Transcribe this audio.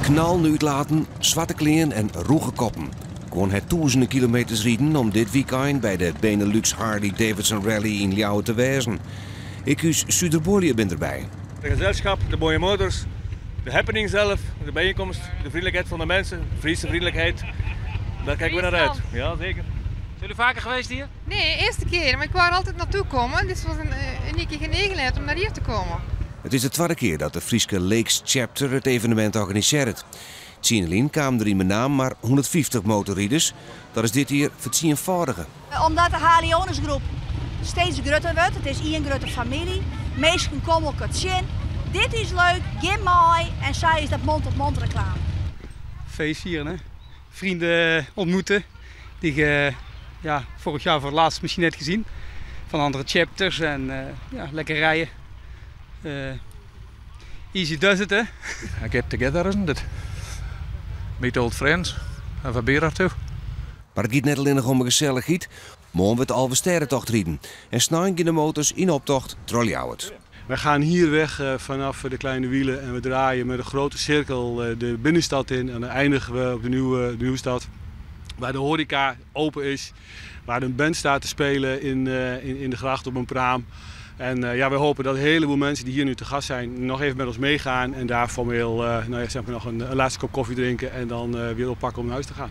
Knalende útlaten, swarte klean en rûge koppen. Guon ha tûzenen kilometers riden om dit wykein by de Benelux Harley Davidson Rally yn Ljouwert te wêzen. Ek ús Suderbuorlju binne derby. De gezelschap, de mooie motors, de happening zelf, de bijeenkomst, de vriendelijkheid van de mensen, Friese vriendelijkheid. Daar kijken we naar uit. Ja, zeker. Zijn jullie vaker geweest hier? Nee, eerste keer, maar ik wou er altijd naartoe komen. Dit was een unieke gelegenheid om naar hier te komen. It is de twadde kear dat de Fryske Lakes Chapter it evenemint organisearret. Tsien jier lyn kamen der yn Menaam mar 150 motorriders. Dat is dit jier fertsienfâldige. Omdat de Harley-Owners-groep steeds grutter wurdt, it is ien grutte famylje, minsken komme elkoar tsjin. Dit is leuk, gean mei en sa is dat mond-op-mond reklame. Feest vieren, hè? Vrienden ontmoeten die je, ja, vorig jaar voor het laatst misschien net gezien. Van andere chapters en ja, lekker rijden. Easy does it, hè? A get together, isn't it? Meet old friends, have a beer or two. Mar it giet net allinnich om de gesellichheid. Moarn wurdt de Alvestêdetocht riden en snein gean de motors yn optocht troch Ljouwert. Wij gaan hier weg vanaf de Kleine Wielen en we draaien met een grote cirkel de binnenstad in. En dan eindigen we op de Nieuwe, Nieuwstad, waar de horeca open is, waar een band staat te spelen in de gracht op een praam. En ja, we hopen dat een heleboel mensen die hier nu te gast zijn nog even met ons meegaan en daar formeel nou ja, zeg maar nog een laatste kop koffie drinken en dan weer oppakken om naar huis te gaan.